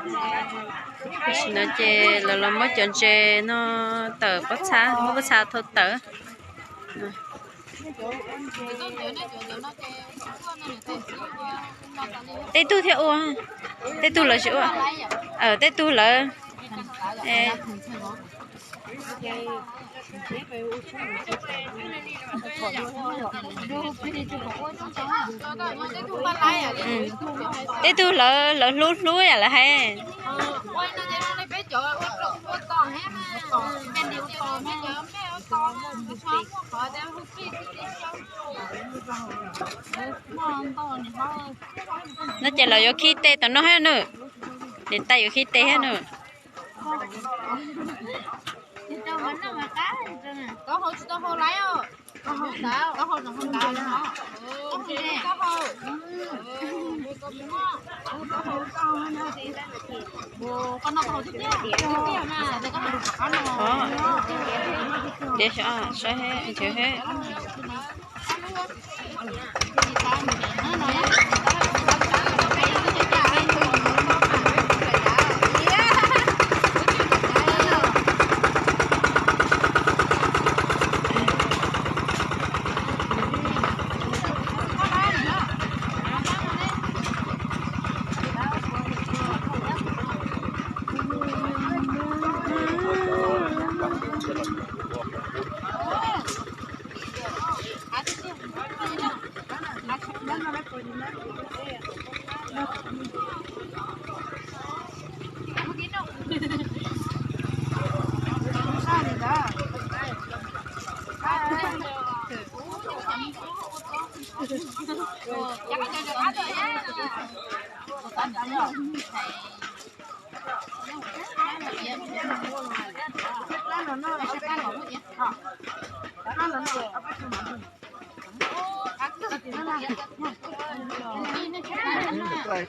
Tam sim no ces lawv los muab cov ntses no tawm pob txha, muab pob txha thau tawm. Tej tug thiab ua, tej tug lawv tsis ua. Tej tug lawv. Tej tug lawv, lawv hlub hlub yam lawv hais. No ces lawv yuav khi tes tom no thiab nawb. Niam tais yuav khi tes thiab nawb. Diav xyov saib thiab nrhiav thiab.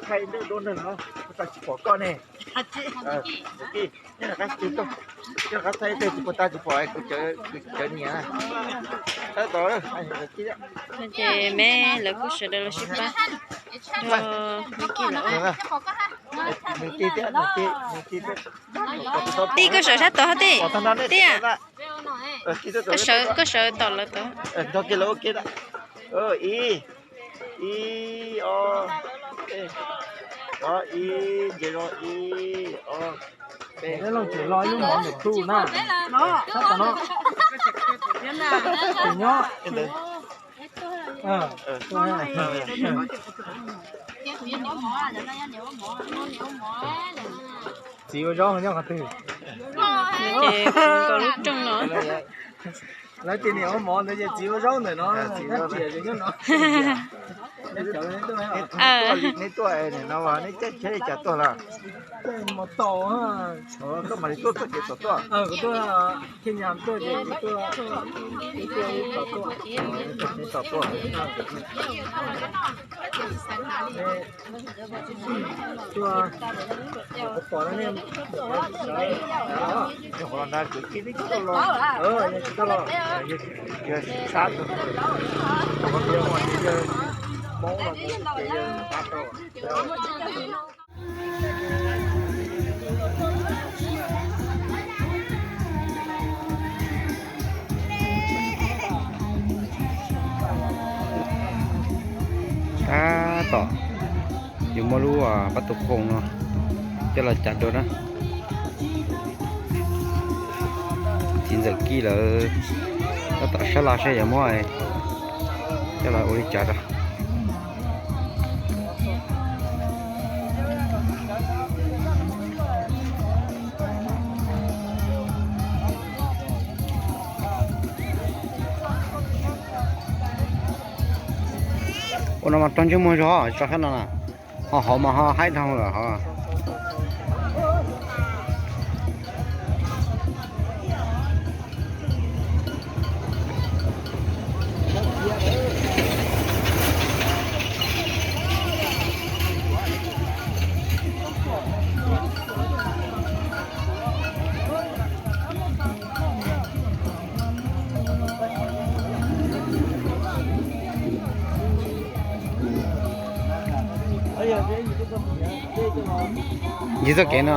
Thaij ntawm dua neeg no, kuv tsis pom koj ne. Tij, nej rov qab thaij ib teg, tsis pom, tsis pom kuv cov niam. Tab tom, ces me lawv kuj sawv daws los sib pab. Tij, koj sawv sab tod, Tij. Tij, koj sawv tom lawv tod. Ib, ib, ob, peb, ib, ntses los ib, ob, peb. Peb los ntses los ib lub mov ntawm Tub na. Sab tom no. Tus nyob. Txiv ua zaub nyob qhov twg? Ces nkaus lub rooj no. Lawv tias niam ua mov ntawd ces txiv ua zaub ntawm no, tab ris nyob no. Neb tuaj, neb caij tsheb li cas tuaj los? Caij mos taus. Koj mam li tuaj txoj kev tom tuaj. Kuv tuaj Thej Nyas tuaj ces kuv tuaj, kuv tuaj tom tuaj. Tom tuaj. Tuaj, kuv pom nej, nej qhov no kwv tij twb tsis tau los, tsis tau los, yog sab, Hmoob los kuv sab rau. Tab tom yuav muab lub pab tu qhoos no coj los cav dua na. Txiv ntxawm Kij lawv tab tom sab laj saib yuav muab coj los ua li cas rau. Ua no mas raug ntsej muag zog tso sab no na. Ho hauv mas ho haib dhau lawm hov. Yog txoj kev no.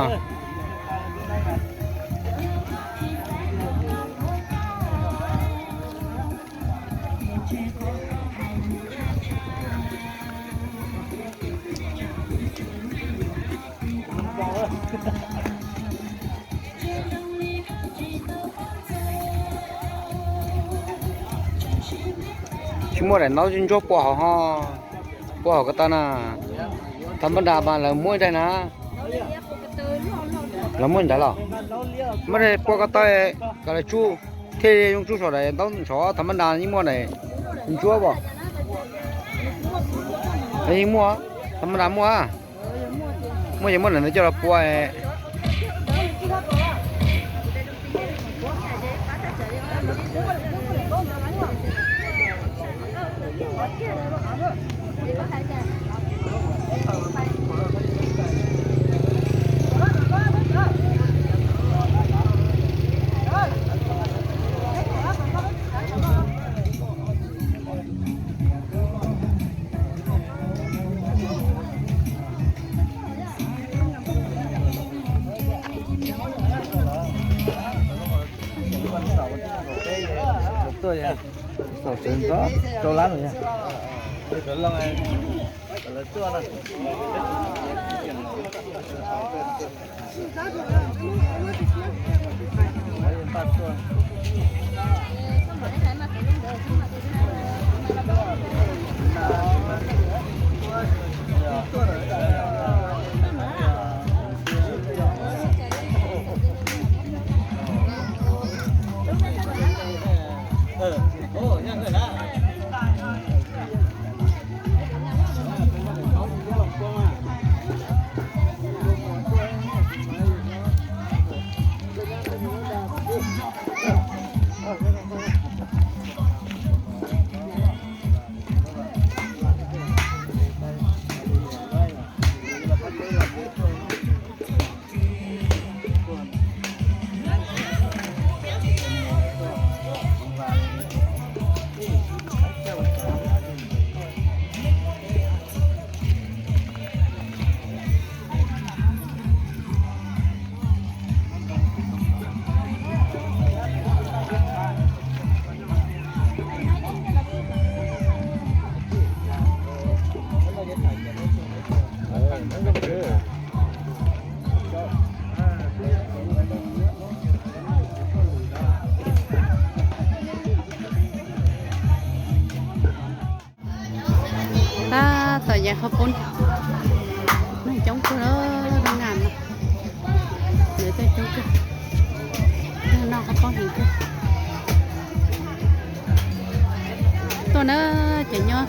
Tsis muaj daim ntaub ntsuab pua hauv ho, pua hauv ko taw na. Thaum mab nras mas lawv muab ib daim na. Lawv muab ntawd los, muab daim pua ko taw kom lawv tsuj, thiaj zoo tsuj saum daim ntaub ntshov. Thaum mab nras yeej muaj daim ntsuab pom. Yeej muaj, thaum mab nras muaj. Muaj ces muab daim ntawd coj los pua. Tab tom yees qhov poob, neeg coob kawg, lub nas no, lawv coob kawg, noj qhov poob heev kawg. Tuaj na, cov nyob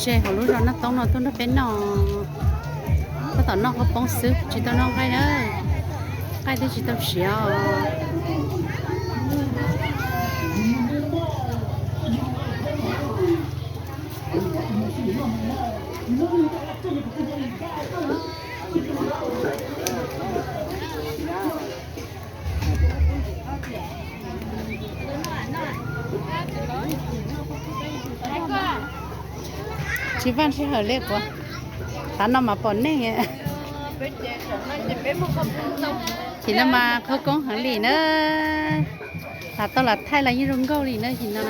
ze hauv lub zos Naj Toob no tuaj nrog peb noj. Tab tom noj qhov poob xwb, tsis tau noj nqaij na, nqaij twb tsis tau siav os. Tsis vaj tsis hawm li kuv, tav no mas pom neeg. Tsis no mas qhov koob heev li na. Lam tau lam thaij los yeej zoo nkauj li na, tsis no.